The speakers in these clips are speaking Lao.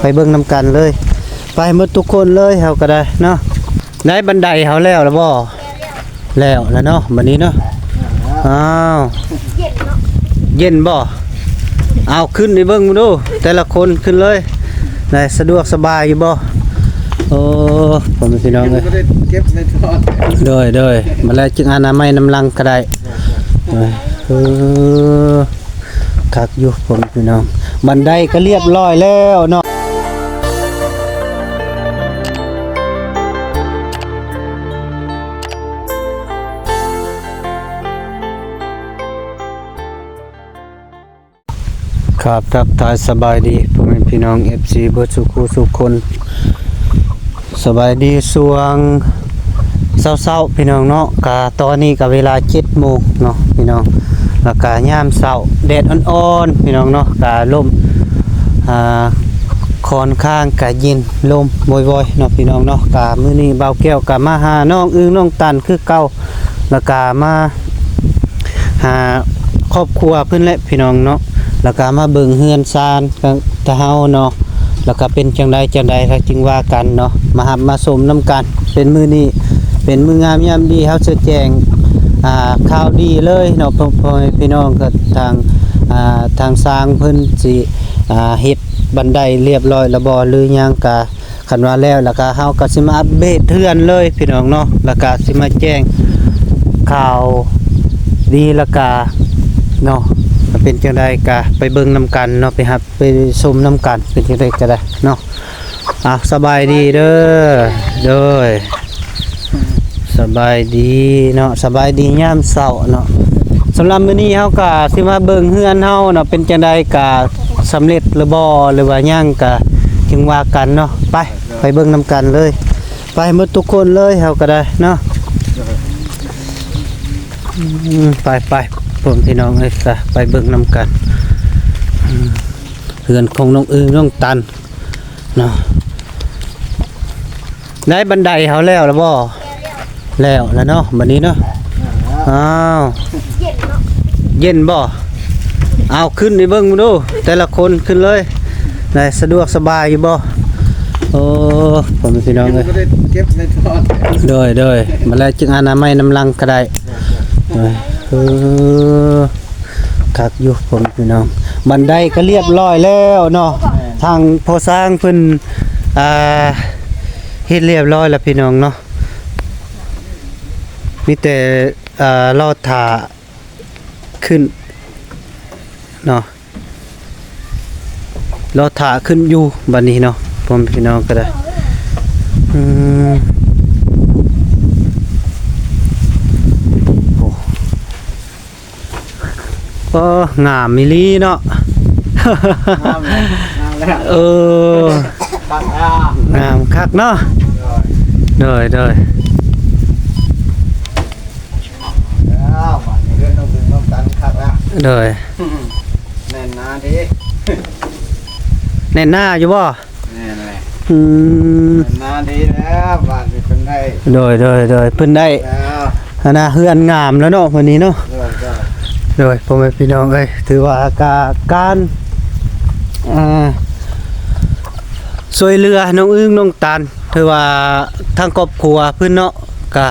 ໄປເບິ່ງນຳກັນເລີຍ ໄປໝົດທຸກຄົນເລີຍ ເຮົາກໍໄດ້ເນາະ. ໄດ້ບັນໄດເຮົາແລ້ວລະບໍ່? ແລ້ວລະເນາະ ບັດນີ້ເນາະ. ອ້າວ ເຢັນບໍ່? ເອົາ ຂຶ້ນໄປເບິ່ງດູ ແຕ່ລະຄົນຂຶ້ນເລີຍ. ໄດ້ ສະດວກສະບາຍຢູ່ບໍ່? ໂອ້ ພໍ່ແມ່ພີ່ນ້ອງເອີຍ ບໍ່ໄດ້ເກັບໃນທ້ອງ. ໂດຍ ໂດຍ ມາແລ້ວຈຶ່ງອະນາໄມນຳຫຼັງກໍໄດ້. ເອີ ຄັກຢູ່ພໍ່ແມ່ພີ່ນ້ອງ ບັນໄດກໍລຽບຮ້ອຍແລ້ວເນາະ. ຄັບ ທັກທາຍສະບາຍດີພໍ່ແມ່ພີ່ນ້ອງ ເອັຟຊີ ເບິດສູ່ຄູ່ສູ່ຄົນ. ສະບາຍດີຊ່ວງເຊົ້າໆ ພີ່ນ້ອງເນາະ. ກະຕອນນີ້ກະເວລາເຈັດໂມງເນາະພີ່ນ້ອງ ແລ້ວກະຍາມເຊົ້າ ແດດອ່ອນໆ ພີ່ນ້ອງເນາະ ກະລົມ ອ່າ ຂ້ອນຂ້າງກະເຢັນ ລົມວອຍໆ ເນາະພີ່ນ້ອງເນາະ. ກະມື້ນີ້ບ່າວແກ້ວກະມາຫານ້ອງອຶ່ງນ້ອງຕັນຄືເກົ່າ ແລ້ວກະມາ ຫາຄອບຄົວເພິ່ນແຫຼະພີ່ນ້ອງເນາະ ແລ້ວກະມາເບິ່ງເຮືອນຊານຂອງເຮົາເນາະ ແລ້ວກະເປັນຈັ່ງໃດຈັ່ງໃດ ແລ້ວຈຶ່ງວ່າກັນເນາະ ມາຮັບມາຊົມນຳກັນ. ເປັນມື້ນີ້ເປັນມື້ງາມຍາມດີ ເຮົາຊິແຈ້ງ ອ່າ ຂ່າວດີເລີຍເນາະ ພໍ່ ພໍ່ແມ່ພີ່ນ້ອງ. ກໍທາງ ອ່າ ທາງຊ່າງເພິ່ນຊິ ອ່າ ເຮັດບັນໄດລຽບຮ້ອຍແລ້ວບໍ່ ຫຼືຫຍັງ ກະ ຄັນວ່າແລ້ວ ແລ້ວກະເຮົາກະຊິມາອັບເດດເຮືອນເລີຍພີ່ນ້ອງເນາະ ແລ້ວກະຊິມາແຈ້ງຂ່າວດີ ແລ້ວກະເນາະ ເປັນຈັ່ງໃດກະໄປເບິ່ງນຳກັນເນາະ ໄປຮັບໄປຊົມນຳກັນ ເປັນຈັ່ງໃດກະໄດ້ເນາະ. ອ່າ ສະບາຍດີເດີ ໂດຍ ສະບາຍດີເນາະ ສະບາຍດີຍາມເຊົ້າເນາະ. ສຳລັບມື້ນີ້ເຮົາກະຊິມາເບິ່ງເຮືອນເຮົາເນາະ ເປັນຈັ່ງໃດກະສຳເລັດຫຼືບໍ່ ຫຼືວ່າຍັງ ກະຈຶ່ງວ່າກັນເນາະ. ໄປ ໄປເບິ່ງນຳກັນເລີຍ ໄປໝົດທຸກຄົນເລີຍ ເຮົາກໍໄດ້ເນາະ. ອືມ ໄປໆ ພວກພີ່ນ້ອງເອີຍ ໄປເບິ່ງນຳກັນ. ອືມ ເຮືອນຂອງນ້ອງອຶ່ງນ້ອງຕັນເນາະ. ໄດ້ບັນໄດເຮົາແລ້ວລະບໍ່? ແລ້ວລະເນາະ ບັດນີ້ເນາະ. ອ້າວ ເຢັນບໍ່? ເອົາ ຂຶ້ນໄປເບິ່ງດູ ແຕ່ລະຄົນຂຶ້ນເລີຍ. ໄດ້ ສະດວກສະບາຍຢູ່ບໍ່? ໂອ້ ພໍ່ແມ່ພີ່ນ້ອງເອີຍ ບໍ່ໄດ້ເກັບໃນທ້ອງ. ໂດຍ ໂດຍ ມາແລ້ວຈຶ່ງອະນາໄມນຳຫຼັງກໍໄດ້. ເອີ ຄັກຢູ່ພໍ່ແມ່ພີ່ນ້ອງ ບັນໄດກໍລຽບຮ້ອຍແລ້ວເນາະ. ທາງພໍ່ຊ່າງເພິ່ນ ອ່າ ເຮັດລຽບຮ້ອຍແລ້ວພີ່ນ້ອງເນາະ ມີແຕ່ ອ່າ ລໍຖ້າຂຶ້ນເນາະ ລໍຖ້າຂຶ້ນຢູ່ບັດນີ້ເນາະ ພໍ່ແມ່ພີ່ນ້ອງກໍໄດ້. ອືມ ໂອ້ ໂອ້ ງາມອີ່ຫຼີເນາະ. ງາມແລ້ວ ງາມແລ້ວ ເອີ ຄັກແລ້ວ ງາມຄັກເນາະ. ໂດຍ ໂດຍ ໂດຍ ແລ້ວບາດນີ້ເຮືອນນ້ອງເພິ່ນນ້ອງຕັນຄັກແລ້ວ. ໂດຍ ແໜ້ນໜາເດ້ ແໜ້ນໜາຢູ່ບໍ່? ແນ່ແຫຼະ ອືມ ນານດີແລ້ວ ບາດນີ້ເພິ່ນໄດ້ ໂດຍ ໂດຍ ໂດຍ ເພິ່ນໄດ້ແລ້ວ ອັນນ່າ ເຮືອນງາມແລ້ວເນາະ ມື້ນີ້ເນາະ. ໂດຍ ໂດຍ ໂດຍ ພໍ່ແມ່ພີ່ນ້ອງເອີຍ ຖືວ່າກາ ການ ອ່າ ຊ່ວຍເຫຼືອນ້ອງອຶ່ງນ້ອງຕັນ ຖືວ່າທາງຄອບຄົວເພິ່ນເນາະ ກະ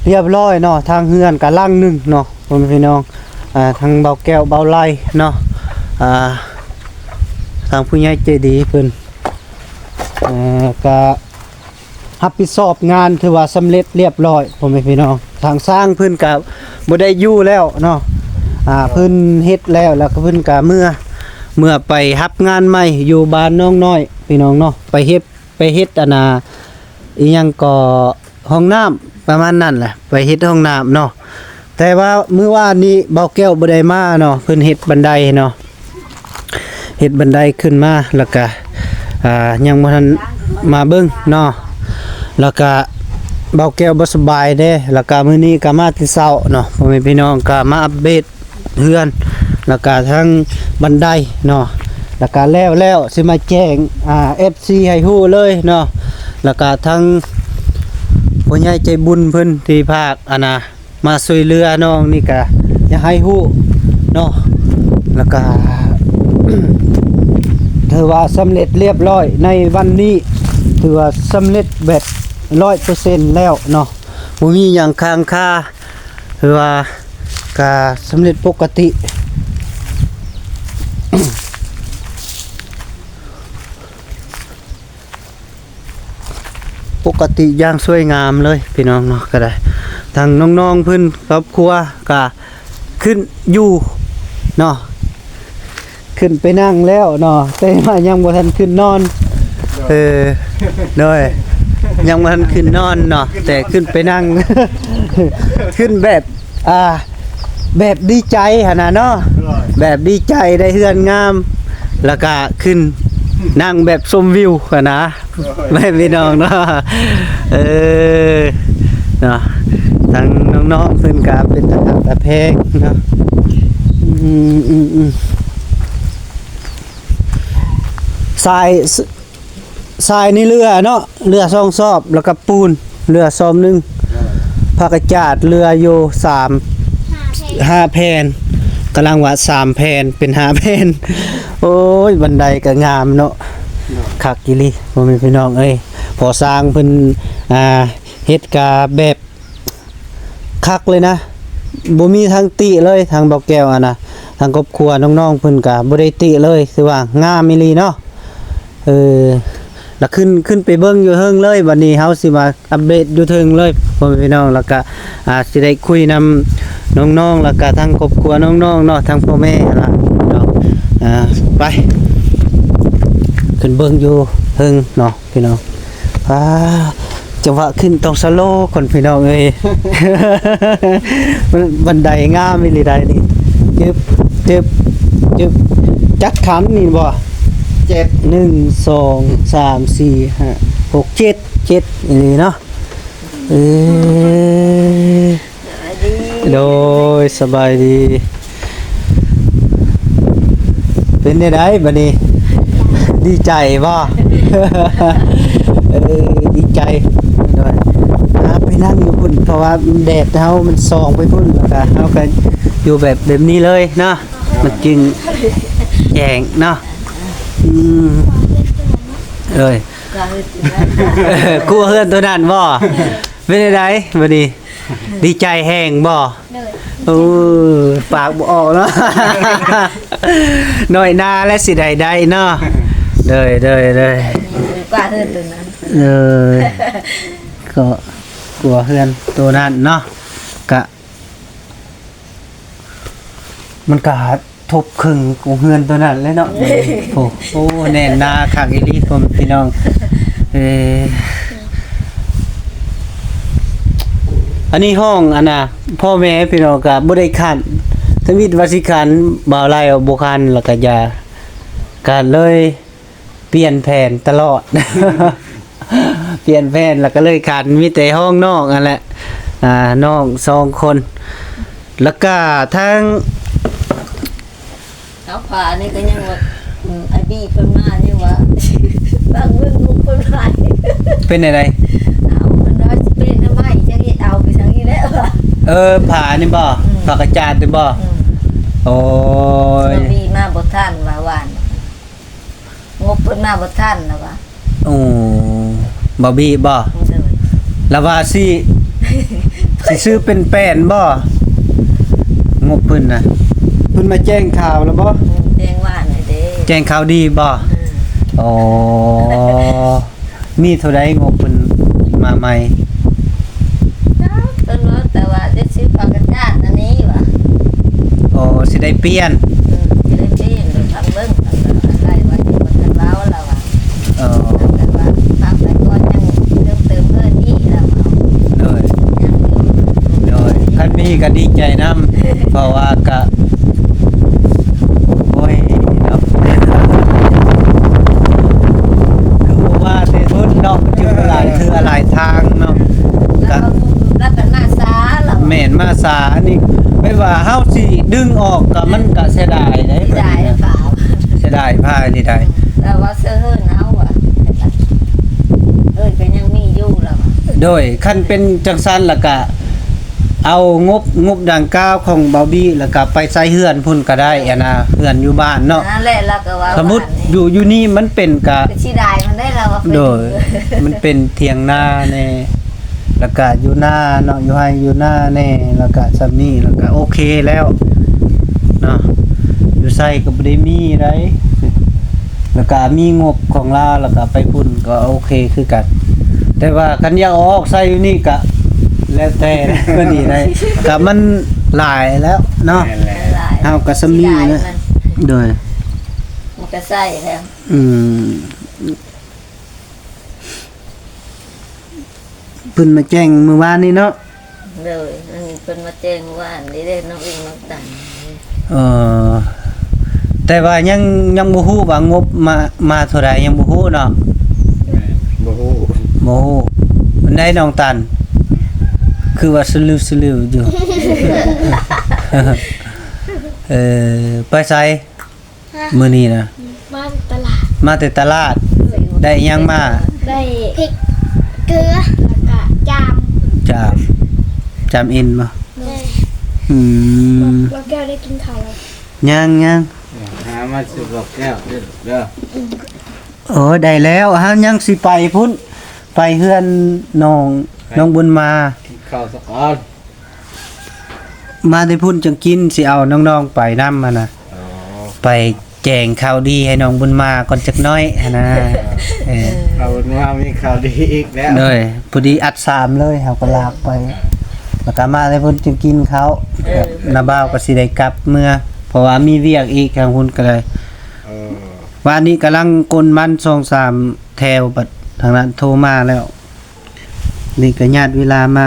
ລຽບຮ້ອຍເນາະ ທາງເຮືອນກະຫຼັງໜຶ່ງເນາະ ພໍ່ແມ່ພີ່ນ້ອງ. ອ່າ ທາງເບົາແກ້ວເບົາໄລເນາະ ອ່າ ທາງຜູ້ໃຫຍ່ໃຈດີເພິ່ນ ເອີ ກະຮັບຜິດຊອບງານ ຖືວ່າສຳເລັດລຽບຮ້ອຍ ພໍ່ແມ່ພີ່ນ້ອງ. ທາງຊ່າງເພິ່ນກະບໍ່ໄດ້ຢູ່ແລ້ວເນາະ ອ່າ ເພິ່ນເຮັດແລ້ວ ແລ້ວກໍເພິ່ນກະເມືອ ເມືອໄປຮັບງານໃໝ່ຢູ່ບ້ານໜອງນ້ອຍ ພີ່ນ້ອງເນາະ ໄປເຮັດ ໄປເຮັດ ອັນນ່າ ອີ່ຫຍັງກໍ ຫ້ອງນ້ຳ ປະມານນັ້ນແຫຼະ ໄປເຮັດຫ້ອງນ້ຳເນາະ. ແຕ່ວ່າມື້ວານນີ້ເບົາແກ້ວບໍ່ໄດ້ມາເນາະ ເພິ່ນເຮັດບັນໄດເນາະ ເຮັດບັນໄດຂຶ້ນມາ ແລ້ວກະ ອ່າ ຍັງບໍ່ທັນມາເບິ່ງເນາະ ແລ້ວກະເບົາແກ້ວບໍ່ສະບາຍເດ້ ແລ້ວກະມື້ນີ້ກະມາແຕ່ເຊົ້າເນາະ ພໍ່ແມ່ພີ່ນ້ອງ ກະມາອັບເດດ ເຮືອນ ແລ້ວກະທັງບັນໄດເນາະ ແລ້ວກະແລ້ວແລ້ວ ຊິມາແຈ້ງ ອ່າ ເອັຟຊີ ໃຫ້ຮູ້ເລີຍເນາະ ແລ້ວກະທັງຜູ້ໃຫຍ່ໃຈບຸນເພິ່ນທີ່ພາກ ອັນນ່າ ມາຊ່ວຍເຫຼືອນ້ອງນີ້ກະຢາກໃຫ້ຮູ້ເນາະ ແລ້ວກະ ໃນ ຖືວ່າສຳເລັດລຽບຮ້ອຍໃນວັນນີ້ ຖືວ່າສຳເລັດແບບຮ້ອຍເປີເຊັນແລ້ວເນາະ ບໍ່ມີຫຍັງຄ້າງຄາ ຖືວ່າກະສຳເລັດປົກກະຕິ ປົກກະຕິຢ່າງສວຍງາມເລີຍພີ່ນ້ອງເນາະ ກະໄດ້ ທາງນ້ອງໆເພິ່ນຄອບຄົວກະຂຶ້ນຢູ່ເນາະ ຂຶ້ນໄປນັ່ງແລ້ວເນາະ ແຕ່ວ່າຍັງບໍ່ທັນຂຶ້ນນອນ ເອີ ໂດຍ ຍັງບໍ່ທັນຂຶ້ນນອນເນາະ ແຕ່ຂຶ້ນໄປນັ່ງ ຂຶ້ນແບບ ອ່າ ແບບດີໃຈຫັ້ນນະເນາະ ໂດຍ ແບບດີໃຈໄດ້ເຮືອນງາມ ແລ້ວກະຂຶ້ນນັ່ງແບບຊົມວິວຫັ້ນນະ ໂດຍ ແມ່ນພີ່ນ້ອງເນາະ ເອີ ເນາະ ທາງນ້ອງໆເພິ່ນກະເປັນຕາຮັກຕາແພງເນາະ ອືມ ອືມ ອືມ ຊາຍ ຊາຍນີ້ເຫຼືອເນາະ ເຫຼືອສອງສອບ ແລ້ວກໍປູນເຫຼືອສອບໜຶ່ງ ເອີ ຜັກກະຈາດເຫຼືອຢູ່ສາມ ຫ້າແຜ່ນ ກຳລັງວ່າສາມແຜ່ນ ເປັນຫ້າແຜ່ນ ໂອ້ຍ ບັນໄດກໍງາມເນາະ ເນາະ ຄັກອີ່ຫຼີ ພໍ່ແມ່ພີ່ນ້ອງເອີຍ ພໍ່ຊ່າງເພິ່ນ ອ່າ ເຮັດກະແບບ ຄັກເລີຍນະ ບໍ່ມີທາງຕິເລີຍ ທາງບ່າວແກ້ວຫັ້ນນະ ທາງຄອບຄົວນ້ອງໆເພິ່ນກະບໍ່ໄດ້ຕິເລີຍ ຖືວ່າງາມອີ່ຫຼີເນາະ ເອີ ລະຂຶ້ນ ຂຶ້ນໄປເບິ່ງຢູ່ເທິງເລີຍ ບັດນີ້ເຮົາຊິມາອັບເດດຢູ່ເທິງເລີຍ ພໍ່ແມ່ພີ່ນ້ອງ ລະກະ ອ່າ ຊິໄດ້ຄຸຍນຳນ້ອງໆ ລະກະທາງຄອບຄົວນ້ອງໆເນາະ ທາງພໍ່ແມ່ຫັ້ນລະເນາະ ອ່າ ໄປ ຂຶ້ນເບິ່ງຢູ່ເທິງເນາະ ພີ່ນ້ອງ ອ່າ ຈັງຫວະຂຶ້ນຕ້ອງສະໂລກ່ອນພີ່ນ້ອງເອີຍ ມັນບັນໄດງາມອີ່ຫຼີໃດນີ້ ຈຶບ ຈຶບ ຈຶບ ຈັກຂັ້ນນີ້ບໍ່ ເຈັດ ໜຶ່ງ ສອງ ສາມ ສີ່ ຫ້າ ຫົກ ເຈັດ ເຈັດ ອີ່ຫຼີເນາະ ເອີ ສະບາຍດີ ໂດຍ ສະບາຍດີ ເປັນແນວໃດບັດນີ້ ດີໃຈບໍ່? ເອີ ດີໃຈ ໂດຍ ອ່າ ໄປນັ່ງຢູ່ພຸ້ນ ເພາະວ່າແດດເຮົາມັນສ່ອງໄປພຸ້ນ ແລ້ວກະເຮົາກະຢູ່ແບບ ແບບນີ້ເລີຍເນາະ ມັນຈຶ່ງແຈ້ງເນາະ ອືມ ເອີຍ ກົວເຮືອນໂຕນັ້ນບໍ່? ເປັນແນວໃດບັດນີ້? ດີໃຈແຮງບໍ່? ໂດຍ ໂອ້ ປາກບໍ່ອອກເນາະ ນ້ອຍໜ້າແລະຊິໄດ້ໄດ້ເນາະ ໂດຍ ໂດຍ ໂດຍ ກວ່າເຮືອນໂຕນັ້ນ ເອີ ກໍກົວເຮືອນໂຕນັ້ນເນາະ ກະ ມັນກະ ທົບເຄິ່ງຂອງເຮືອນໂຕນັ້ນແຫຼະເນາະ ໂອ້ ໂອ້ ແໜ້ນໜາຄັກອີ່ຫຼີ ພໍ່ແມ່ພີ່ນ້ອງ ເອີ ອັນນີ້ຫ້ອງ ອັນນ່າ ພໍ່ແມ່ພີ່ນ້ອງກະບໍ່ໄດ້ຂັນ ທຳອິດວ່າຊິຂັນ ບ່າວໄລ່ບໍ່ຂັນ ແລ້ວກະຢ່າ ກະເລີຍ ປ່ຽນແຜນຕະຫຼອດ ປ່ຽນແຜນແລ້ວກໍເລີຍຂັນ ມີແຕ່ຫ້ອງນ້ອງຫັ້ນແຫຼະ ອ່າ ນ້ອງສອງຄົນ ແລ້ວກໍທາງ ເອົາຜ້ານີ້ກໍຍັງວ່າ ອືມ ອາບີເພິ່ນມາຍັງວ່າ ບາງເບິ່ງລູກເພິ່ນຫຼາຍ ເປັນແນວໃດ? ເອົາ ເພິ່ນວ່າຊິເປັນອະໄມ ຈັກເຮັດເອົາໄປທາງນີ້ແຫຼະວ່າ ເອີ ຜ້ານີ້ບໍ່? ອືມ ຜ້າກະຈາດນີ້ບໍ່? ອືມ ໂອ້ຍ ອາບີມາບໍ່ທັນວ່າວານ ງົບເພິ່ນມາບໍ່ທັນລະວ່າ ໂອ້ ບາບີບໍ່? ໂດຍ ລະວ່າຊິ ຊິຊື້ເປັນແປ້ນບໍ່? ງົບເພິ່ນນະ ເພິ່ນມາແຈ້ງຂ່າວລະບໍ່? ອືມ ແຈ້ງວ່ານີ້ເດ້ ແຈ້ງຂ່າວດີບໍ່? ອືມ ໂອ້ ມີເທົ່າໃດງົບເພິ່ນມາໃໝ່? ເພິ່ນວ່າ ແຕ່ວ່າຈະຊື້ຜ້າກະຈາດອັນນີ້ວ່າ ໂອ້ ຊິໄດ້ປ່ຽນ ອືມ ຊິໄດ້ປ່ຽນ ເບິ່ງ ເບິ່ງ ໄລ່ວ່າຢູ່ ເພິ່ນເວົ້າລະວ່າ ເອີ ເພິ່ນວ່າ ຟັງໄປກ່ອນ ຍັງເຕີມເພີ່ມອີກລະວ່າ ໂດຍ ຍັງຢູ່ ໂດຍ ຄັນມີກໍດີໃຈນຳ ເພາະວ່າກະ ໂອ້ຍ ເນາະ ຄືບໍ່ວ່າແຕ່ເພິ່ນເນາະ ຢູ່ຫຼາຍເທື່ອຫຼາຍທາງເນາະ ກະ ລະກະມາຊ້າລະ ແມ່ນ ມາຊ້າ ອັນນີ້ແບບວ່າເຮົາຊິດຶງອອກກະ ມັນກະເສຍດາຍເດ້ ເສຍດາຍ ເສຍດາຍຜ້ານີ້ໄດ໋ ແຕ່ວ່າເສື້ອເຮີນເຮົາອະ ເອີຍ ກະຍັງມີຢູ່ລະ ໂດຍ ຄັນເປັນຈັ່ງຊັ້ນລະກະ ເອົາງົບ ງົບດັ່ງກ່າວຂອງເບົາບີ ແລ້ວກໍໄປໃຊ້ເຮືອນພຸ້ນກໍໄດ້ ອັນນ່າ ເຮືອນຢູ່ບ້ານເນາະ. ນັ້ນແຫຼະ ລາວກໍວ່າ ສົມມຸດ ວ່າ ຢູ່ ຢູ່ນີ້ມັນເປັນກະ ເປັນຊິດາຍມັນໄດ້ ລາວວ່າ ໂດຍ ມັນເປັນຖຽງນາແດ່ ແລ້ວກະຢູ່ນາເນາະ ຢູ່ໄຮ່ຢູ່ນາແດ່ ແລ້ວກະສ່ຳນີ້ ແລ້ວກະໂອເຄແລ້ວເນາະ. ຢູ່ໃສກໍບໍ່ໄດ້ມີໃດ ແລ້ວກະມີງົບຂອງລາວ ແລ້ວກະໄປພຸ້ນກໍໂອເຄຄືກັນ. ແຕ່ວ່າຄັນຢາກເອົາອອກໃຊ້ຢູ່ນີ້ກະແລ້ວແຕ່ ກໍດີໄດ໋ ກະມັນຫຼາຍແລ້ວເນາະ. ແມ່ນແຫຼະ ເຮົາກໍສ່ຳນີ້ແຫຼະ ຊິດາຍມັນ ໂດຍ ມັນກໍໃຊ້ແລ້ວ ອືມ ເພິ່ນມາແຈ້ງມື້ວານນີ້ເນາະ. ໂດຍ ອັນນີ້ເພິ່ນມາແຈ້ງວ່າອັນນີ້ເດ້ ນ້ອງອິງນ້ອງຕັນ. ເອີ ແຕ່ວ່າຍັງ ຍັງບໍ່ຮູ້ວ່າງົບມາ ມາເທົ່າໃດ ຍັງບໍ່ຮູ້ເນາະ. ແມ່ນ ບໍ່ຮູ້ ບໍ່ຮູ້. ມັນໄດ້ນ້ອງຕັນ ຄືວ່າສະລິວໆຢູ່. ເອີ ໄປໃສ? ຮະ? ມື້ນີ້ນະ ມາແຕ່ຕະຫຼາດ ມາແຕ່ຕະຫຼາດ ໄດ້ຫຍັງມາ? ໄດ້ພິກ ເກືອ ແລ້ວກະຈາມ ຈາມ ຈາມເອັນບໍ່? ແມ່ນ ອືມ ແລ້ວແກ້ວໄດ້ກິນເຂົ້າແລ້ວ? ຍັງ ຍັງ ຫາມາສູ່ບໍ່ແກ້ວເດີ. ໂອ້ ໄດ້ແລ້ວ ເຮົາຍັງຊິໄປພຸ້ນ ໄປເຮືອນນ້ອງ ນ້ອງບຸນມາ ກິນເຂົ້າສາກ່ອນ. ມາແຕ່ພຸ້ນຈັ່ງກິນ ຊິເອົານ້ອງໆໄປນຳຫັ້ນນະ. ອໍ ໄປແຈ້ງຂ່າວດີໃຫ້ນ້ອງບຸນມາກ່ອນຈັກໜ້ອຍຫັ້ນນະ. ເອີ ນ້ອງບຸນມາມີຂ່າວດີອີກແລ້ວ. ໂດຍ ພໍດີອັດສາມເລີຍ ເຮົາກໍລາກໄປ ແລ້ວກໍມາແຕ່ພຸ້ນຈຶ່ງກິນເຂົ້າ. ເອີ ນ້າບ່າວກໍຊິໄດ້ກັບເມືອ ເພາະວ່າມີວຽກອີກທາງພຸ້ນກໍໄດ້. ເອີ ວານນີ້ກຳລັງກົນມັນສອງສາມແຖວ ບັດທາງນັ້ນໂທມາແລ້ວ. ນີ້ກໍຍາດເວລາມາ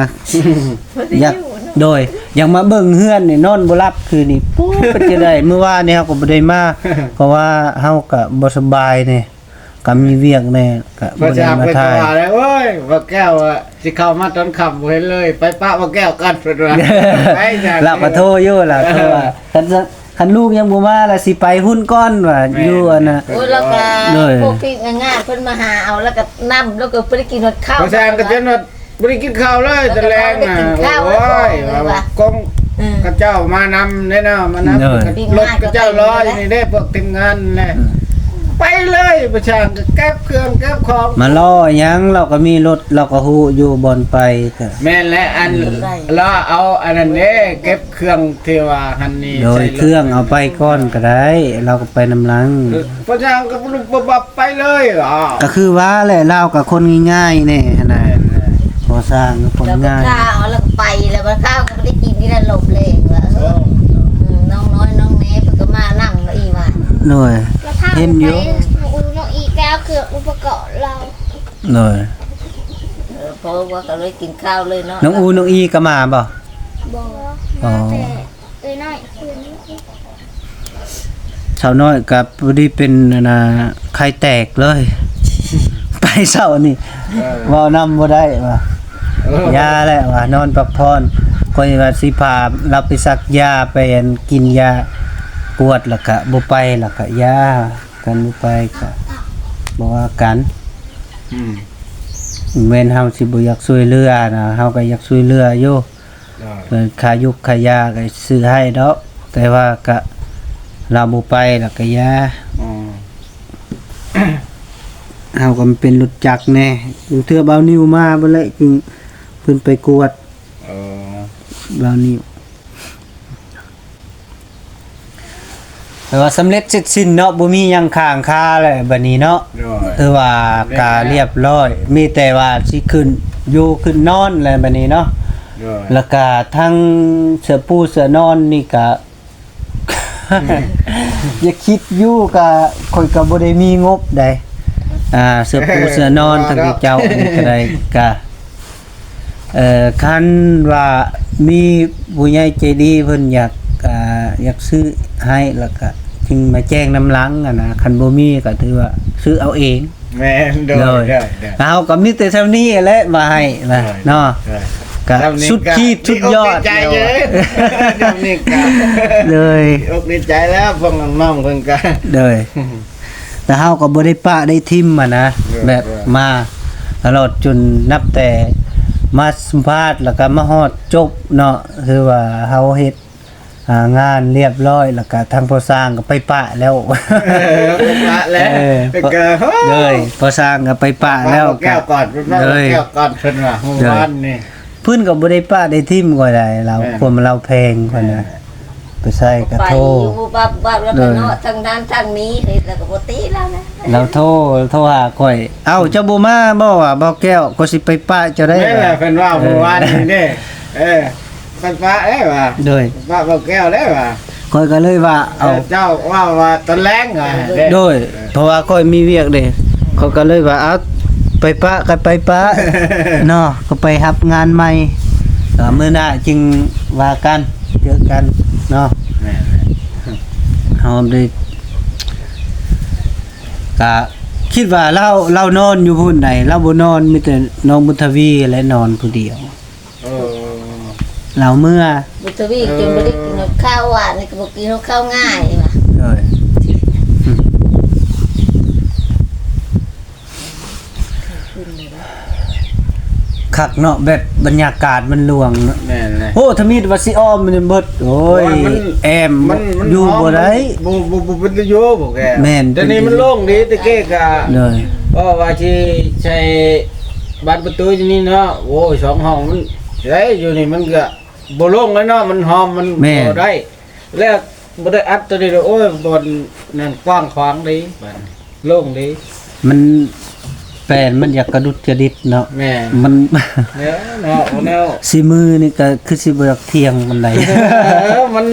ບໍ່ໄດ້ ຢາກ ຢູ່ເນາະ ໂດຍ ຢາກມາເບິ່ງເຮືອນນີ້ ນອນບໍ່ຫຼັບຄືນນີ້ ປູ້ ເປັນຈັ່ງໃດ? ມື້ວານນີ້ເຮົາກໍບໍ່ໄດ້ມາ ເພາະວ່າເຮົາກໍບໍ່ສະບາຍແດ່ ກໍມີວຽກແດ່ ກໍບໍ່ໄດ້ມາຖ່າຍ. ພະເຈົ້າເພິ່ນກໍວ່າແລ້ວ ໂອ້ຍ ບ່າວແກ້ວອະ ຊິເຂົ້າມາຕອນຄ່ຳບໍ່ເຫັນເລີຍ ໄປປະບ່າວແກ້ວກ່ອນ ເພິ່ນວ່າ. ໄປ ລາວກໍໂທຢູ່ ລາວໂທວ່າ ຄັນ ຄັນລູກຍັງບໍ່ມາລະຊິໄປພຸ້ນກ່ອນວ່າ. ແມ່ນ ຢູ່ອັນນ່ະ ໂອ້ຍ ລາວກໍ ໂດຍ ພວກພີ່ງານເພິ່ນມາຫາເອົາ ລາວກໍນຳ ລາວກໍບໍ່ໄດ້ກິນຮອດເຂົ້າ. ພະຊ່າງກໍຈົນວ່າບໍ່ໄດ້ກິນເຂົ້າເລີຍແຕ່ແລງນະ. ໂອ້ຍ ວ່າ ວ່າກົງ ເອີ ເຂົາເຈົ້າມານຳເດ້ເນາະ ມານຳ ໂດຍ ລົດເຂົາເຈົ້າລໍຢູ່ນີ້ເດ້ ພວກທີມງານແຫຼະ. ອືມ ໄປເລີຍ ພະຊ່າງກໍເກັບເຄື່ອງເກັບຂອງ ມາລໍຫຍັງ ລາວກໍມີລົດ ລາວກໍຮູ້ຢູ່ບ່ອນໄປ. ແມ່ນແຫຼະ ອັນ ອືມ ລໍເອົາອັນນັ້ນເດ້ ເກັບ ເຄື່ອງທີ່ວ່າຫັ້ນນີ້ ໂດຍ ໃສ່ລົດ ເຄື່ອງເອົາໄປກ່ອນກໍໄດ້ ລາວກໍໄປນຳຫຼັງ. ເອີ ພະຊ່າງກໍບຶບບັບໄປເລີຍ. ອໍ ກໍຄືວ່າແຫຼະ ລາວກໍຄົນງ່າຍໆແດ່ຫັ້ນນະ. ແມ່ນໆ ພໍຊ່າງກໍຄົນງ່າຍ ແລ້ວກໍຂ້າວ ແລ້ວກໍໄປ ແລ້ວບັດຂ້າວກໍບໍ່ໄດ້ກິນ ນີ້ລະລົມແລງວ່າ. ເອີ ເອີ ອືມ ນ້ອງນ້ອຍນ້ອງແນເພິ່ນກໍມານຳອີກວ່າ. ໂດຍ ເຫັນຢູ່ ນ້ອງອູນ້ອງອີແກ້ວເຄື່ອງອຸປະກອນລາວ. ໂດຍ ເອີ ເພາະວ່າກໍເລີຍກິນຂ້າວເລີຍເນາະ. ນ້ອງອູນ້ອງອີກໍມາບໍ່? ບໍ່ ອໍ ມາແຕ່ ເອີຍນ້ອຍ ສາວນ້ອຍກໍພໍດີເປັນ ອັນນ່າ ໄຂ້ແຕກເລີຍ ໄປເຊົ້ານີ້. ເອີ ເວົ້ານຳບໍ່ໄດ້ວ່າ. ເອີ ຢ່າແຫຼະວ່າ ນອນພັກຜ່ອນ ຂ້ອຍວ່າຊິພາລາວໄປສັກຢາ ໄປ ອັນ ກິນຢາກວດ ແລ້ວກະບໍ່ໄປ ແລ້ວກະຢ່າ ຄັນບໍ່ໄປກະບໍ່ວ່າກັນ. ອືມ ແມ່ນເຮົາຊິບໍ່ຢາກຊ່ວຍເຫຼືອນະ ເຮົາກໍຢາກຊ່ວຍເຫຼືອຢູ່. ໂດຍ ເອີ ຄ່າຢຸກຄ່າຢາກໍຊື້ໃຫ້ດອກ ແຕ່ວ່າກະລາວບໍ່ໄປລະກະຢ່າ. ອໍ ເຮົາກໍເປັນລົດຈັກແດ່ ບາງເທື່ອບ່າວນິວມາບໍ່ແຫຼະ ຈຶ່ງເພິ່ນໄປກວດ. ເອີ ບ່າວນິວ ແປວ່າສຳເລັດເສັດສິ້ນເນາະ ບໍ່ມີຫຍັງຄ້າງຄາແລ້ວບັດນີ້ເນາະ. ໂດຍ ຖືວ່າກະລຽບຮ້ອຍ ມີແຕ່ວ່າຊິຂຶ້ນຢູ່ຂຶ້ນນອນແລ້ວບັດນີ້ເນາະ. ໂດຍ ແລ້ວກະທັງເສື້ອປູເສື້ອນອນນີ້ກະ ຢ່າຄິດຢູ່ ກະຂ້ອຍກະບໍ່ໄດ້ມີງົບໃດ ອ່າ ເສື້ອປູເສື້ອນອນ ທັງເຈົ້າອັນນີ້ກະໄດ້ ກະ ເອີ ຄັນວ່າມີຜູ້ໃຫຍ່ໃຈດີເພິ່ນຢາກ ອ່າ ຢາກຊື້ໃຫ້ ແລ້ວກະຈຶ່ງມາແຈ້ງນຳຫຼັງຫັ້ນນະ ຄັນບໍ່ມີກໍຖືວ່າຊື້ເອົາເອງ. ແມ່ນ ໂດຍ ໂດຍ ໂດຍ ໂດຍ ເຮົາກໍມີແຕ່ສ່ຳນີ້ແຫຼະມາໃຫ້ນະ ໂດຍ ເນາະ ໂດຍ ກະສຸດຂີດສຸດຍອດ ດີອົກດີໃຈເລີຍ ສ່ຳນີ້ກະ ໂດຍ ດີອົກດີໃຈແລ້ວ ພວກນ້ອງໆເພິ່ນກະ ໂດຍ ແຕ່ເຮົາກໍບໍ່ໄດ້ປະໄດ້ຖິ້ມຫັ້ນນະ ແບບມາຕະຫຼອດຈົນນັບແຕ່ ມາສຳພາດ ແລ້ວກໍມາຮອດຈົບເນາະ ຄືວ່າເຮົາເຮັດ ອ່າ ງານລຽບຮ້ອຍ ແລ້ວກໍທາງພໍ່ຊ່າງກໍໄປປະແລ້ວ ເອີ ໄປປະແລ້ວ ເອີ ເພິ່ນກໍ ໂດຍ ພໍ່ຊ່າງກໍໄປປະແລ້ວ ປະແກ້ວກ່ອນ ເພິ່ນວ່າ ເອີ ແກ້ວກ່ອນ ເພິ່ນວ່າ ເມື່ອວານນີ້ ເພິ່ນກໍບໍ່ໄດ້ປະໄດ້ຖິ້ມຂ້ອຍໃດ ລາວ ແມ່ນ ຄວາມລາວແພງຂ້ອຍນະ ແມ່ນ ໄປໃສ່ກະໂທ ໄປຢູ່ບັບໆ ແລ້ວກໍເນາະ ເອີ ທາງນັ້ນທາງນີ້ ເຮັດແລ້ວກໍບໍ່ຕິລາວນະ ລາວໂທ ໂທຫາຂ້ອຍ ເອົ້າ ເຈົ້າບໍ່ມາບໍ່ວ່າ ບ່າວແກ້ວ ຂ້ອຍຊິໄປປະເຈົ້າໄດ້ ແມ່ນແຫຼະ ເພິ່ນວ່າ ເອີ ເມື່ອວານນີ້ເດ້ ເອີ ໄປປະເດ້ວ່າ ໂດຍ ປະບ່າວແກ້ວເດ້ວ່າ ຂ້ອຍກໍເລີຍວ່າ ເອົາ ເຈົ້າວ່າ ວ່າຕອນແລງວ່າ ໂດຍ ເພາະວ່າຂ້ອຍມີວຽກເດ້ ຂ້ອຍກໍເລີຍວ່າ ເອົາ ໄປປະກໍໄປປະເນາະ ກໍໄປຮັບງານໃໝ່ ກໍມື້ໜ້າຈຶ່ງວ່າກັນ ເຈີກັນເນາະ ແມ່ນໆ ເຮົາໄດ້ ກະຄິດວ່າລາວ ລາວນອນຢູ່ພຸ້ນໃດ ລາວບໍ່ນອນ ມີແຕ່ນ້ອງບຸນທະວີແຫຼະນອນຜູ້ດຽວ ເອີ ລາວເມືອ ບຸນທະວີ ເອີ ຈົນບໍ່ໄດ້ກິນຮອດເຂົ້າ ວານນີ້ກໍບໍ່ກິນຮອດເຂົ້າ ງ່າຍວ່າ ໂດຍ ອືມ ຄັກເນາະ ແບບບັນຍາກາດມັນລວງເນາະ ແມ່ນແຫຼະ ໂອ້ ທຳອິດວ່າຊິອ້ອມມັນເບິດ ໂອ້ຍ ໂອ້ຍ ມັນ ແອ້ມ ມັນ ມັນ ຢູ່ບໍ່ໄດ້ ບໍ່ ບໍ່ ບໍ່ເປັນຕາຢູ່ບໍ່ແກ ແມ່ນ ດຽວນີ້ມັນໂລ່ງດີ ແຕ່ກີ້ກະ ໂດຍ ເພາະວ່າຊິໃສ່ບານປະຕູຢູ່ນີ້ເນາະ ໂອ້ຍ ສອງຫ້ອງມັນ ໄດ້ ຢູ່ນີ້ມັນກະບໍ່ໂລ່ງແລ້ວເນາະ ມັນຫອມ ມັນ ແມ່ນ ບໍ່ໄດ້ ແລ້ວບໍ່ໄດ້ອັດໂຕນີ້ ໂອ້ຍ ບ່ອນນັ້ນກວ້າງຂວາງດີ ບາດນີ້ໂລ່ງດີ ມັນ ແປນມັນຢາກກະດຸດກະດິດເນາະ ແມ່ນ ມັນ ແນວເນາະ ແນວ ສີມືນີ້ກະຄືຊິບໍ່ຢາກທ່ຽງປານໃດ ເອີ ມັນ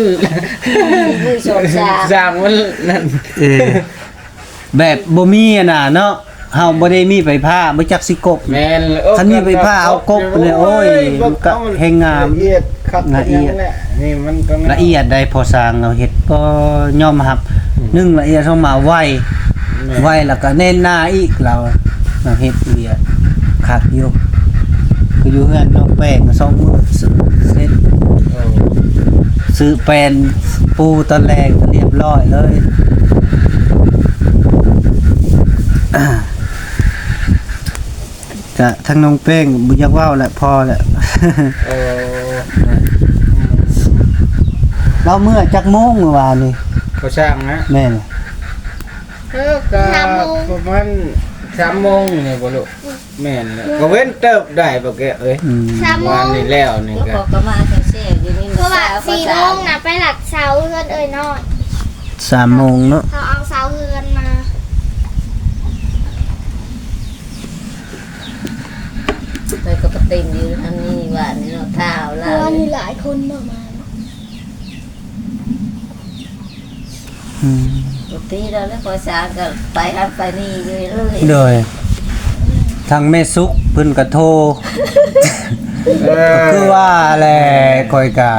ມືສອງສາມ ສ້າງມັນນັ້ນ ເອີ ແບບບໍ່ມີຫັ້ນນະເນາະ ເຮົາບໍ່ໄດ້ມີໄຟຟ້າ ບໍ່ຈັກຊິກົບ ແມ່ນ ເອີ ຄັນມີໄຟຟ້າເຮົາກົບນີ້ ໂອ້ຍ ໂອ້ຍ ມັນກະແຮ່ງງາມ ລະອຽດຄັກ ລະອຽດ ອີ່ຫຍັງແຫຼະ ນີ້ມັນກໍງາມ ລະອຽດໃດ໋ ພໍ່ຊ່າງລາວເຮັດ ກໍຍອມຮັບ ອືມ ໜຶ່ງລະອຽດ ສອງມາໄວ ແມ່ນ ໄວ ແລ້ວກໍແໜ້ນໜາອີກ ລາວ ລາວເຮັດລະອຽດຄັກຢູ່ ຄືຢູ່ເຮືອນນ້ອງແປ້ງ ສອງມື້ເສັດ ເອີ ຊື້ແປນປູຕອນແລງກໍລຽບຮ້ອຍເລີຍ ກະທາງນ້ອງແປ້ງບໍ່ຢາກເວົ້າແຫຼະ ພໍແຫຼະ ເອີ ລາວເມືອຈັກໂມງມື້ວານນີ້? ພໍ່ຊ່າງນະ? ແມ່ນ ເອີ ກະ ສາມໂມງ ປະມານສາມໂມງນີ້ບໍ່ລູກ? ແມ່ນແຫຼະ ກະເວັ້ນເຕີບໄດ້ບໍ່ແກເອີຍ ອືມ ສາມໂມງ ວານນີ້ແລ້ວນີ້ກະ ເພາະວ່າສີ່ໂມງນະໄປລັກເສົາເຮືອນເອີຍນ້ອຍ ສາມໂມງເນາະ ເຂົາເອົາເສົາເຮືອນມາ ໄປກໍໄປເຕັມຢູ່ຫັ້ນນີ້ ວານນີ້ເນາະ ທ້າວຫຼາຍ ວານນີ້ຫຼາຍຄົນເນາະ ມາເນາະ ອືມ ປົກກະຕິແລ້ວແຫຼະ ພໍ່ຊ່າງກໍໄປຫັ້ນໄປນີ້ຢູ່ເລີຍ ໂດຍ ທາງແມ່ສຸກເພິ່ນກໍໂທ ເອີ ກໍຄືວ່າແຫຼະ ຂ້ອຍກໍ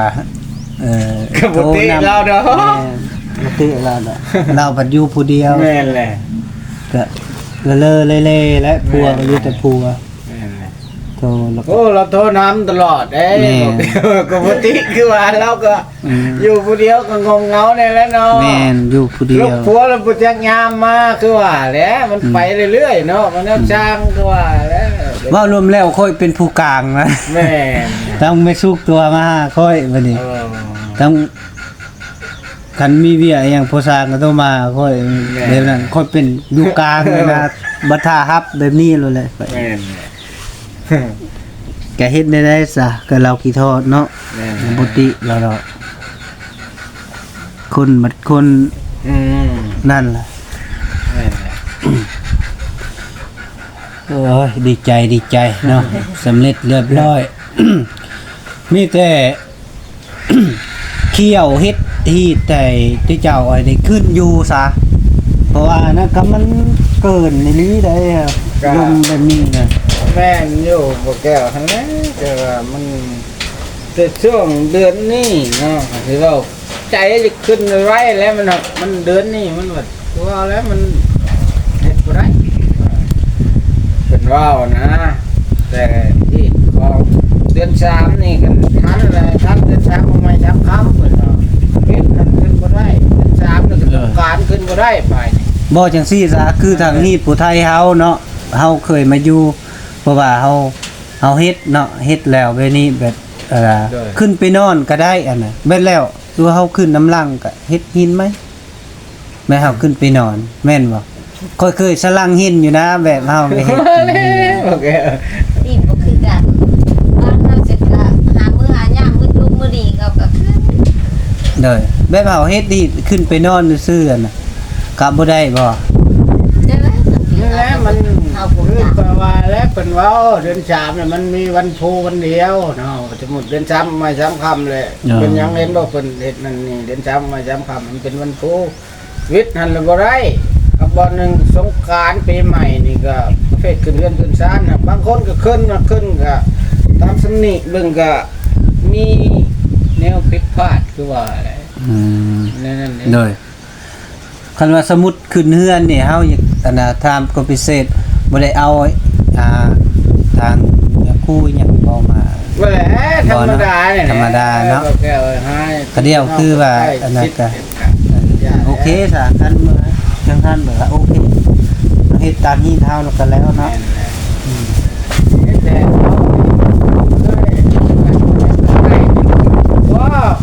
ເອີ ກໍປົກກະຕິລາວດອກ ແມ່ນ ປົກກະຕິລາວດອກ ລາວບັດຢູ່ຜູ້ດຽວ ແມ່ນແຫຼະ ກະເລີເລແຫຼະ ຜົວກໍຢູ່ແຕ່ຜົວ ແມ່ນແຫຼະ ໂທ ແລ້ວກໍ ໂອ້ ລາວໂທນຳຕະຫຼອດເດ້ ແມ່ນ ປົກກະຕິ ຄືວ່າລາວກໍ ອືມ ຢູ່ຜູ້ດຽວກໍງົງເຫງົາແດ່ແຫຼະເນາະ ແມ່ນ ຢູ່ຜູ້ດຽວ ລູກຜົວລະບໍ່ຈັກຍາມມາ ຄືວ່າແຫຼະ ມັນ ອືມ ໄປເລື້ອຍໆເນາະ ມັນແນວ ອືມ ຊ່າງ ຄືວ່າແຫຼະ ເວົ້າລວມແລ້ວຂ້ອຍເປັນຜູ້ກາງນະ ແມ່ນ ທັງແມ່ສຸກໂທຫາຂ້ອຍບັດນີ້ ເອີ ທັງ ຄັນມີວຽກອີ່ຫຍັງພໍ່ຊ່າງກໍໂທມາຫາຂ້ອຍ ແມ່ນ ແບບນັ້ນ ຂ້ອຍເປັນຢູ່ກາງນະ ບັດຖ້າຮັບແບບນີ້ໂລດແຫຼະ ແມ່ນ ກະເຮັດແນວໃດຊະ ກະລາວຂີ້ທອດເນາະ ແມ່ນ ບໍ່ຕິລາວດອກ ຄົນບັດຄົນ ອືມ ນັ້ນລະ ແມ່ນແຫຼະ ໂອ້ຍ ດີໃຈ ດີໃຈເນາະ ສຳເລັດລຽບຮ້ອຍ ມີແຕ່ ຂ້ຽວເຮັດຮີດໃຫ້ເຈົ້າໃຫ້ໄດ້ຂຶ້ນຢູ່ຊະ ເພາະວ່ານັ້ນກໍມັນເກີນອີ່ຫຼີໄດ໋ ກໍລົມແບບນີ້ນະ ແມ່ນຢູ່ບໍ່ແກ້ວຫັ້ນແຫຼະ ແຕ່ວ່າມັນ ແຕ່ຊ່ວງເດືອນນີ້ເນາະ ທີ່ເວົ້າ ໃຈຈະຂຶ້ນໄວແລ້ວ ມັນ ມັນເດືອນນີ້ມັນວ່າ ຄືວ່າແລ້ວມັນເຮັດບໍ່ໄດ້ ເພິ່ນເວົ້ານະ ແຕ່ທີ່ຂອງເດືອນສາມນີ້ຄັນທັນແລ້ວ ທັນເດືອນສາມເອົາໃໝ່ສາມຄຳ ເພິ່ນວ່າ ເຮັດມັນຂຶ້ນບໍ່ໄດ້ ເດືອນສາມນີ້ກໍ ເອີ ຕ້ອງການຂຶ້ນບໍ່ໄດ້ ປາຍນີ້ ບໍ່ ຈັ່ງຊີ້ຊະ ຄືທາງຮີດຜູ້ໄທເຮົາເນາະ ເຮົາເຄີຍມາຢູ່ ເພາະວ່າເຮົາ ເຮົາເຮັດເນາະ ເຮັດແລ້ວແບບນີ້ ແບບ ເອີ ໂດຍ ຂຶ້ນໄປນອນກໍໄດ້ ອັນນະ ແບບແລ້ວ ຫຼືວ່າເຮົາຂຶ້ນນຳຫຼັງກໍເຮັດຫີນໃໝ່ ແມ່ນເຮົາຂຶ້ນໄປນອນ ແມ່ນບໍ່? ຂ້ອຍເຄີຍສະຫຼັງຫີນຢູ່ນະ ແບບເຮົາໄປເຮັດ ໂອເຄ ດີບໍ່ຄືກັນ ບ້ານເຮົາຊິກະຫາມື້ຫາຍາມ ມື້ລຸກມື້ດີເຂົາກໍຂຶ້ນ ໂດຍ ແບບເຮົາເຮັດຫີນຂຶ້ນໄປນອນຊື່ໆ ອັນນະ ກະບໍ່ໄດ້ບໍ່? ຈັ່ງໃດມັນ ນີ້ແຫຼະ ມັນ ເຮົາບໍ່ ຄື ຈະ ແປວ່າແລ້ວ ເພິ່ນເວົ້າເດືອນສາມນີ້ ມັນມີວັນພູວັນດຽວເນາະ ສົມມຸດເດືອນສາມໄມ້ສາມຄຳແຫຼະ ເອີ ເປັນຫຍັງເຫັນບໍ່ ເພິ່ນເຮັດນັ້ນນີ້ ເດືອນສາມໄມ້ສາມຄຳ ມັນເປັນວັນພູ ວິດຫັ້ນລະບໍ່ໄດ້ ກັບບ່ອນໜຶ່ງ ສົງການປີໃໝ່ນີ້ກໍປະເພດຂຶ້ນເຮືອນຂຶ້ນຊານນະ ບາງຄົນກໍຂຶ້ນ ມາຂຶ້ນກໍຕາມຊຳນິເບິ່ງ ກໍມີແນວຜິດພາດຄືວ່າແຫຼະ ອືມ ແນວນັ້ນແຫຼະ ໂດຍ ຄັນວ່າສົມມຸດຂຶ້ນເຮືອນນີ້ ເຮົາຢາກ ອັນນະ ຖາມກວມພິເສດ ບໍ່ໄດ້ເອົາ ອ່າ ທາງຍາຄູຫຍັງບໍ່ມາ ບໍ່ແຫຼະ ທຳມະດານີ້ແຫຼະ ທຳມະດາເນາະ ເອີ ແກ້ວເອີຍ ຫາຍ ກະດຽວຄືວ່າ ອັນນັ້ນກະ ໂອເຄ ສາ ຄັນເມື່ອຈັ່ງຊັ້ນກໍໂອເຄ ເຮັດຕາມຮີດເຮົາ ແລ້ວກໍແລ້ວເນາະ ແມ່ນແຫຼະ ອືມ ເຮັດແລ້ວ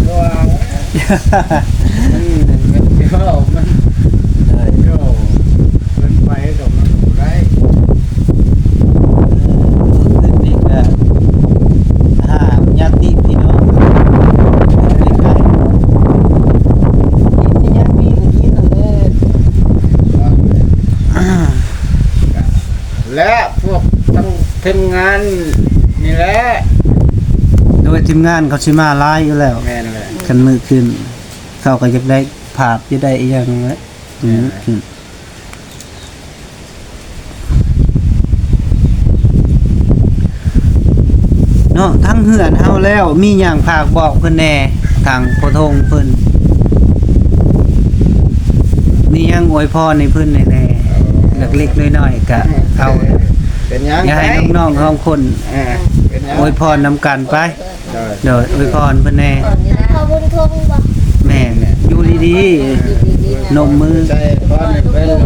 ບໍ່ ວ່າ ອືມ ມັນຊິເວົ້າ ມັນ ໂດຍ ໂຍ ມັນໄປກໍມັນບໍ່ໄດ້ ເອີ ຂຶ້ນນີ້ກໍຫາຍາດຕິພີ່ນ້ອງ ໃກ້ໆ ທີ່ຍັງມີກໍກິນນັ້ນແຫຼະ ແລະ ພວກທັງທີມງານນີ້ແຫຼະ ໂດຍທີມງານເຂົາຊິມາຫຼາຍຢູ່ແລ້ວ ແມ່ນແຫຼະ ຄັນມື້ຂຶ້ນ ເຂົາກໍຢາກໄດ້ພາບ ຢາກໄດ້ອີ່ຫຍັງແຫຼະ ອືມ ແມ່ນແຫຼະ ເນາະ ທັງເຮືອນເຮົາແລ້ວ ມີຫຍັງຝາກບອກເພິ່ນແດ່ ທາງພໍ່ທົງເພິ່ນ ມີຫຍັງອວຍພອນໃຫ້ເພິ່ນແດ່ ເອີ ເລັກໆນ້ອຍໆ ກະເອົາ ເປັນຫຍັງ ຢາກໃຫ້ນ້ອງໆສອງຄົນ ເອີ ເປັນຫຍັງ ອວຍພອນນຳກັນໄປ ໂດຍ ໂດຍ ອວຍພອນເພິ່ນແດ່ ພໍ່ບຸນທົງບໍ່? ແມ່ນ ຢູ່ດີໆ ນົມມື ໃສ່ພອນໃຫ້ເພິ່ນ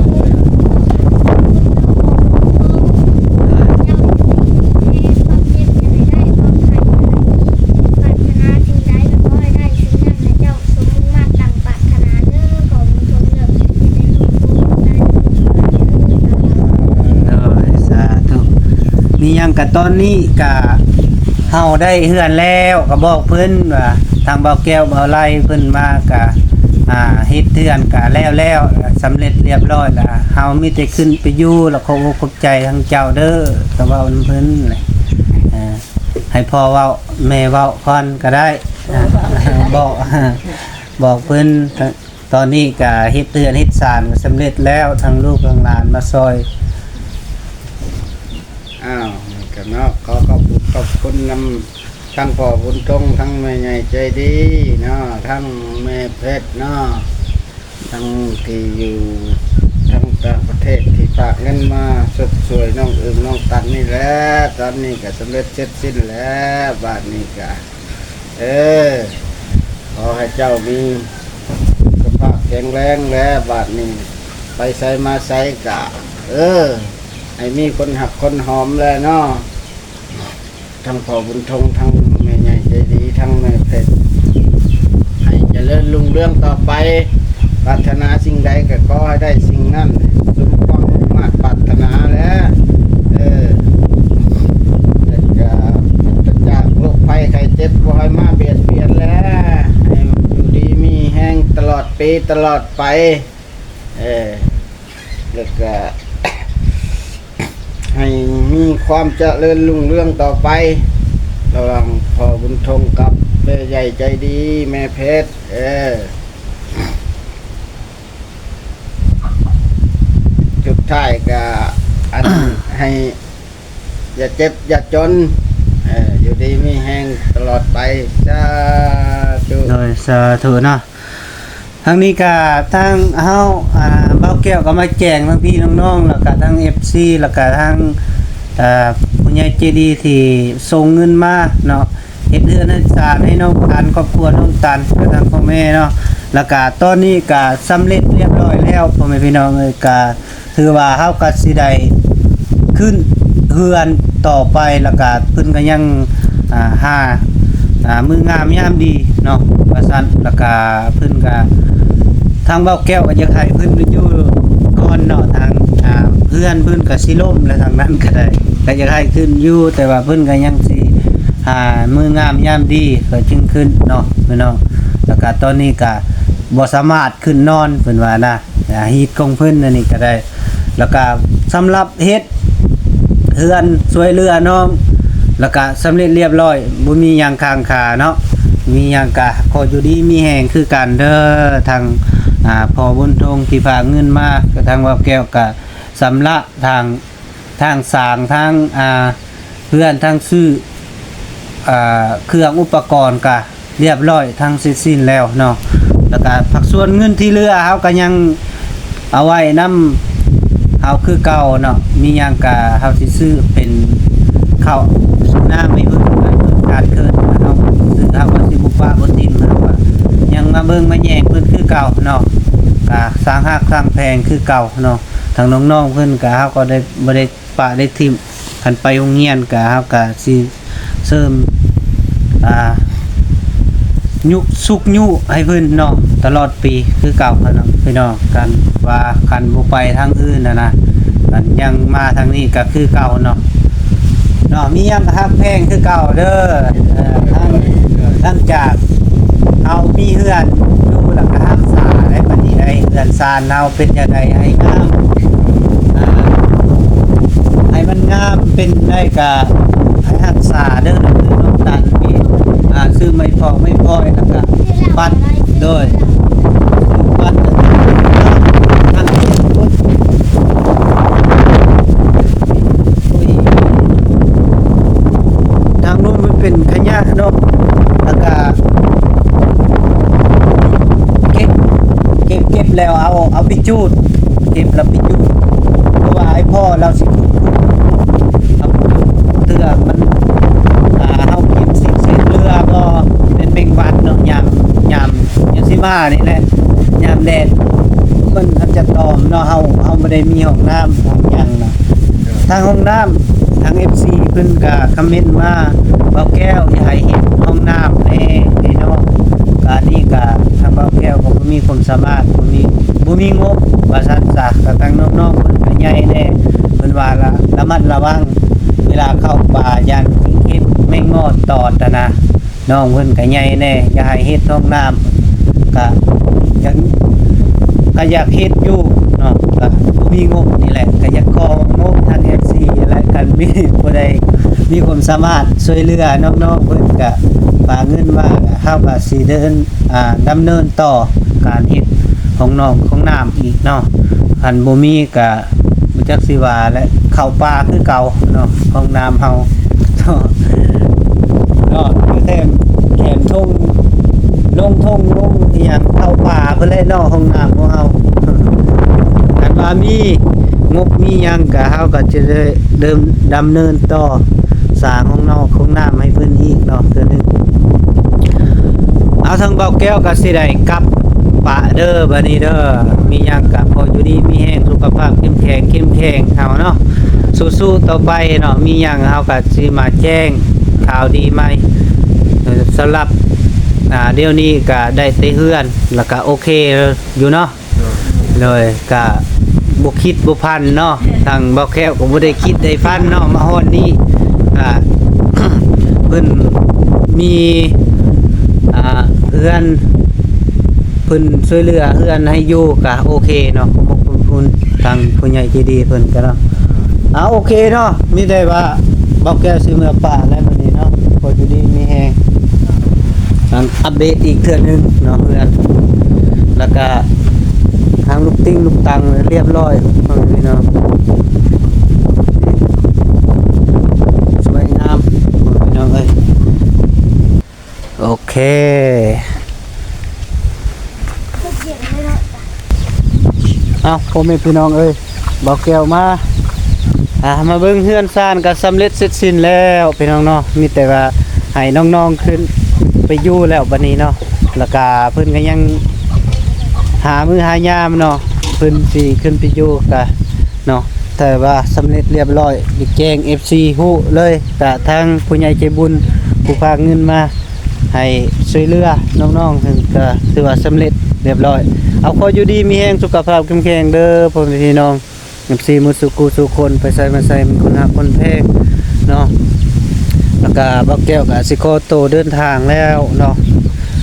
ໂດຍ ສາທຸ ມີຫຍັງກະຕອນນີ້ກະ ເຮົາໄດ້ເຮືອນແລ້ວ ກໍບອກເພິ່ນວ່າ ທາງບ່າວແກ້ວ ບ່າວໄລເພິ່ນມາກະ ອ່າ ເຮັດເຮືອນກະແລ້ວແລ້ວ ສຳເລັດລຽບຮ້ອຍລະ ເຮົາມີແຕ່ຂຶ້ນໄປຢູ່ ລະຂອບອົກຂອບໃຈທາງເຈົ້າເດີ ກໍເວົ້ານຳເພິ່ນແຫຼະ ອ່າ ໃຫ້ພໍ່ເວົ້າ ແມ່ເວົ້າກ່ອນກໍໄດ້ ອ່າ ບອກ ບອກເພິ່ນ ຕອນນີ້ກະເຮັດເຮືອນເຮັດຊານກໍສຳເລັດແລ້ວ ທັງລູກທັງຫຼານມາຊ່ອຍ ອ້າວ ກະເນາະ ຂໍຂອບຄຸນຂອບຄຸນນຳທັງພໍ່ບຸນທົງ ທັງແມ່ໃຫຍ່ໃຈດີເນາະ ທັງແມ່ເພັດເນາະ ທັງທີ່ຢູ່ທາງຕ່າງປະເທດທີ່ຝາກເງິນມາຊົດຊ່ວຍນ້ອງອຶ່ງນ້ອງຕັນນີ້ແຫຼະ ຕອນນີ້ກະສຳເລັດເສັດສິ້ນແລ້ວ ບາດນີ້ກະ ເອີ ຂໍໃຫ້ເຈົ້າມີສຸຂະພາບແຂງແຮງແລະ ບາດນີ້ໄປໃສມາໃສກະ ເອີ ໃຫ້ມີຄົນຮັກຄົນຫອມແລະເນາະ ທັງພໍ່ບຸນທົງ ທັງແມ່ໃຫຍ່ໃຈດີ ທັງແມ່ເພັດ ໃຫ້ຈະເລີນຮຸ່ງເຮືອງຕໍ່ໄປ ປາດຖະໜາສິ່ງໃດກໍຂໍໃຫ້ໄດ້ສິ່ງນັ້ນ ສົມຄວາມມຸ່ງມາດປາດຖະໜາແຫຼະ ເອີ ແລ້ວກໍປາສະຈາກໂລກໄພໄຂ້ເຈັບ ບໍ່ໃຫ້ມາບຽດບຽນແລະ ໃຫ້ຢູ່ດີມີແຮງຕະຫຼອດປີຕະຫຼອດໄປ ເອີ ແລ້ວກໍໃຫ້ມີຄວາມຈະເລີນຮຸ່ງເຮືອງຕໍ່ໄປ ລະຫວ່າງພໍ່ບຸນທົງກັບແມ່ໃຫຍ່ໃຈດີ ແມ່ເພັດ ເອີ ສຸດທ້າຍກະ ອັນ ໃຫ້ຢ່າເຈັບຢ່າຈົນ ເອີ ຢູ່ດີມີແຮງຕະຫຼອດໄປ ສາທຸ ໂດຍ ສາທຸເນາະ ທາງນີ້ກະທາງເຮົາ ອ່າ ບ່າວແກ້ວກໍມາແຈ້ງທັງພີ່ນ້ອງໆ ແລ້ວກະທັງເອັຟຊີ ແລ້ວກະທັງ ເອີ ຜູ້ໃຫຍ່ໃຈດີທີ່ສົ່ງເງິນມາເນາະ ເຮັດເຮືອນເຮັດຊານໃຫ້ນ້ອງຕັນ ຄອບຄົວນ້ອງຕັນ ແລະ ທັງພໍ່ແມ່ເນາະ ແລ້ວກະຕອນນີ້ກະສຳເລັດລຽບຮ້ອຍແລ້ວ ພໍ່ແມ່ພີ່ນ້ອງເອີຍ ກະຖືວ່າເຮົາກະຊິໄດ້ຂຶ້ນ ເຮືອນຕໍ່ໄປ ແລ້ວກະເພິ່ນກໍຍັງ ອ່າ ຫາ ອ່າ ມື້ງາມຍາມດີເນາະ ວ່າຊັ້ນ. ແລ້ວກະເພິ່ນກະ ທາງບ່າວແກ້ວກໍຢາກໃຫ້ເພິ່ນຢູ່ກ່ອນເນາະ ທາງ ອ່າ ເຮືອນເພິ່ນກໍຊິລົ້ມແລ້ວ ທາງນັ້ນກໍໄດ້ ກໍຢາກໃຫ້ຂຶ້ນຢູ່ ແຕ່ວ່າເພິ່ນກໍຍັງຊິ ອ່າ ມື້ງາມຍາມດີກໍຈຶ່ງຂຶ້ນເນາະ ພີ່ນ້ອງ. ແລ້ວກະຕອນນີ້ກໍບໍ່ສາມາດຂຶ້ນນອນ ເພິ່ນວ່ານະ ອ່າ ຮີດຂອງເພິ່ນອັນນີ້ກໍໄດ້ ແລ້ວກະສຳລັບເຮັດເຮືອນຊ່ວຍເຫຼືອນ້ອງ ແລ້ວກະສຳເລັດລຽບຮ້ອຍ ບໍ່ມີຫຍັງຄ້າງຄາເນາະ. ມີຫຍັງກະຂໍຢູ່ດີມີແຮງຄືກັນເດີ ທາງ ອ່າ ພໍ່ບຸນທົງທີ່ພາເງິນມາ ກະທາງບ່າວແກ້ວກະຊຳລະທາງ ທາງສ້າງ ທາງ ອ່າ ເຮືອນ ທາງຊື້ ອ່າ ເຄື່ອງອຸປະກອນກະ ລຽບຮ້ອຍທັງເສັດສິ້ນແລ້ວເນາະ. ແລ້ວກະພາກສ່ວນເງິນທີ່ເຫຼືອ ເຮົາກະຍັງເອົາໄວ້ນຳເຮົາຄືເກົ່າເນາະ. ມີຫຍັງກະເຮົາຊິຊື້ເປັນເຂົ້າຊື້ນ້ຳໃຫ້ເພິ່ນ ການເກີດເຮົາຊື້ ເຮົາກະຊິບໍ່ປະບໍ່ຖິ້ມ ເຮົາກະຍັງມາເບິ່ງມາແຍງເພິ່ນຄືເກົ່າເນາະ. ກະສ້າງຮັກສ້າງແພງຄືເກົ່າເນາະ. ທາງນ້ອງໆເພິ່ນກະ ເຮົາກໍໄດ້ ບໍ່ໄດ້ ປະໄດ້ຖິ້ມ ຄັນໄປໂຮງຮຽນກະ ເຮົາກະຊິເສີມ ອ່າ ຍຸກຊຸກຍູ້ໃຫ້ເພິ່ນເນາະ ຕະຫຼອດປີຄືເກົ່າຫັ້ນນະພີ່ນ້ອງ. ຄັນວ່າ ຄັນບໍ່ໄປທາງອື່ນຫັ້ນນະ ຄັນຍັງມາທາງນີ້ກະຄືເກົ່າເນາະ ເນາະ. ມີຫຍັງກະຮັກແພງຄືເກົ່າເດີ ເອີ ຫຼັງ ຫຼັງຈາກເຮົາມີເຮືອນຢູ່ ແລ້ວກະຮັກສາໄດ້ ບັດນີ້ໄດ້ເຮືອນຊານເຮົາ ເປັນຈັ່ງໃດໃຫ້ງາມ ອ່າ ໃຫ້ມັນງາມເປັນໄດ້ກະໃຫ້ຮັກສາເດີ ຄືນ້ອງຕັນນີ້ ອ່າ ຊື້ໄມ້ພອກໄມ້ພອຍ ແລ້ວກະປັດ ໂດຍ ປັດ ທາງໂນ້ນມັນເປັນຂະຫຍະເນາະ ແລ້ວກະເກັບ ເກັບ ເກັບແລ້ວເອົາ ເອົາໄປຈູດ ເກັບແລ້ວໄປຈູດ ເພາະວ່າໃຫ້ພໍ່ລາວຊິຂຸດ ເອົາໄປຈູດ ເທື່ອມັນ ອ່າ ເຮົາກິນສິ່ງເສດເຫຼືອບໍ່ ແມ່ນແມງວັດເນາະ ຍາມ ຍາມ ຍາມຊິມານີ້ແຫຼະ ຍາມແດດ ມັນອາດຈະຕອມເນາະ. ເຮົາ ເຮົາບໍ່ໄດ້ມີຫ້ອງນ້ຳຫ້ອງຫຍັງນະ ທາງຫ້ອງນ້ຳ ທາງເອັຟຊີເພິ່ນກະຄອມເມັນມາ ບ່າວແກ້ວ ຢາກໃຫ້ເຮັດຫ້ອງນ້ຳແດ່ເດ້ເນາະ. ກະອັນນີ້ກະທາງບ່າວແກ້ວກໍບໍ່ມີຄວາມສາມາດ ບໍ່ມີ ບໍ່ມີງົບວ່າຊັ້ນຊະ. ກະທາງນ້ອງໆເພິ່ນກະໃຫຍ່ແດ່ ເພິ່ນວ່າລະ ລະມັດລະວັງເວລາເຂົ້າປ່າ ຢ້ານເຂັບແມງມອດຕອດຫັ້ນນະ. ນ້ອງເພິ່ນກະໃຫຍ່ແດ່ ຢາກໃຫ້ເຮັດຫ້ອງນ້ຳ ກະ ກະຢາກເຮັດຢູ່ເນາະ ກະບໍ່ມີງົບນີ້ແຫຼະ ກະຢາກຂໍງົບທາງເອັຟຊີແຫຼະ ຄັນມີຜູ້ໃດມີຄວາມສາມາດຊ່ວຍເຫຼືອນ້ອງໆເພິ່ນກະຝາກເງິນມາ ເຮົາກະຊິເດີນ ອ່າ ດຳເນີນຕໍ່ການເຮັດຫ້ອງນ້ອງຫ້ອງນ້ຳອີກເນາະ. ຄັນບໍ່ມີກະ ບໍ່ຈັກຊິວ່າແຫຼະ ເຂົ້າປ່າຄືເກົ່າເນາະ ຫ້ອງນ້ຳເຮົາເນາະ ເນາະ ຢູ່ແຖມ ແຖມທົ່ງ ລົງທົ່ງ ລົງອີ່ຫຍັງ ເຂົ້າປ່າພຸ້ນແຫຼະເນາະ ຫ້ອງນ້ຳຂອງເຮົາ. ຄັນວ່າມີງົບມີຫຍັງກະ ເຮົາກະຈະໄດ້ເລີ່ມດຳເນີນຕໍ່ ສ້າງຫ້ອງນອກຫ້ອງນ້ຳໃຫ້ເພິ່ນອີກເນາະ ເທື່ອໜຶ່ງ. ເອົາ ທາງບ່າວແກ້ວກໍຊິໄດ້ກັບປະເດີ ບາດນີ້ເດີ ມີຫຍັງກໍຂໍຢູ່ດີມີແຮງ ສຸຂະພາບເຂັ້ມແຂງ ເຂັ້ມແຂງເຮົາເນາະ ສູ້ໆຕໍ່ໄປເນາະ ມີຫຍັງເຮົາກໍຊິມາແຈ້ງຂ່າວດີໃໝ່. ເອີ ສຳລັບ ອ່າ ດຽວນີ້ກໍໄດ້ແຕ່ເຮືອນ ແລ້ວກໍໂອເຄຢູ່ເນາະ. ໂດຍ ກະບໍ່ຄິດບໍ່ຝັນເນາະ ທາງບ່າວແກ້ວກໍບໍ່ໄດ້ຄິດໄດ້ຝັນເນາະ ມາຮອດນີ້ ກະ ເພິ່ນມີ ອ່າ ເຮືອນ ເພິ່ນຊ່ວຍເຫຼືອເຮືອນໃຫ້ຢູ່ ກະໂອເຄເນາະ ຂອບຄຸນທາງຜູ້ໃຫຍ່ໃຈດີເພິ່ນກະເນາະ. ອ່າ ໂອເຄເນາະ ມີແຕ່ວ່າບ່າວແກ້ວຊິເມືອປະແລ້ວບັດນີ້ເນາະ ຂໍຢູ່ດີມີແຮງ ອັນອັບເດດອີກເທື່ອໜຶ່ງເນາະ ເຮືອນ ແລ້ວກະທາງລູກຕິ່ງລູກຕັງລຽບຮ້ອຍ ພໍ່ແມ່ພີ່ນ້ອງ ສວຍງາມ ພໍ່ແມ່ພີ່ນ້ອງເອີຍ. ໂອເຄ ເອົ້າ ພໍ່ແມ່ພີ່ນ້ອງເອີຍ ບ່າວແກ້ວມາ ອ່າ ມາເບິ່ງເຮືອນຊານກໍສຳເລັດເສັດສິ້ນແລ້ວພີ່ນ້ອງເນາະ ມີແຕ່ວ່າໃຫ້ນ້ອງໆຂຶ້ນໄປຢູ່ແລ້ວບັດນີ້ເນາະ ແລ້ວກະເພິ່ນກໍຍັງຫາມື້ຫາຍາມເນາະ ເພິ່ນຊິຂຶ້ນໄປຢູ່ກະເນາະ ແຕ່ວ່າສຳເລັດລຽບຮ້ອຍ ໄດ້ແຈ້ງເອັຟຊີຮູ້ເລີຍ ກະທາງຜູ້ໃຫຍ່ໃຈບຸນຜູ້ພາເງິນມາໃຫ້ຊ່ວຍເຫຼືອນ້ອງໆ ເພິ່ນກະຖືວ່າສຳເລັດລຽບຮ້ອຍ. ເອົາ ຂໍຢູ່ດີມີແຮງ ສຸຂະພາບເຂັ້ມແຂງເດີພໍ່ແມ່ພີ່ນ້ອງ ເອັຟຊີໝົດສູ່ຄູ່ສູ່ຄົນ ໄປໃສມາໃສມີຄົນຮັກຄົນແພງເນາະ. ແລ້ວກະບ່າວແກ້ວກະຊິຂໍໂຕເດີນທາງແລ້ວເນາະ.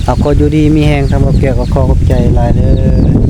ເອົາ ຂໍຢູ່ດີມີແຮງ ທາງບ່າວແກ້ວກໍຂໍຂອບໃຈຫຼາຍເດີ.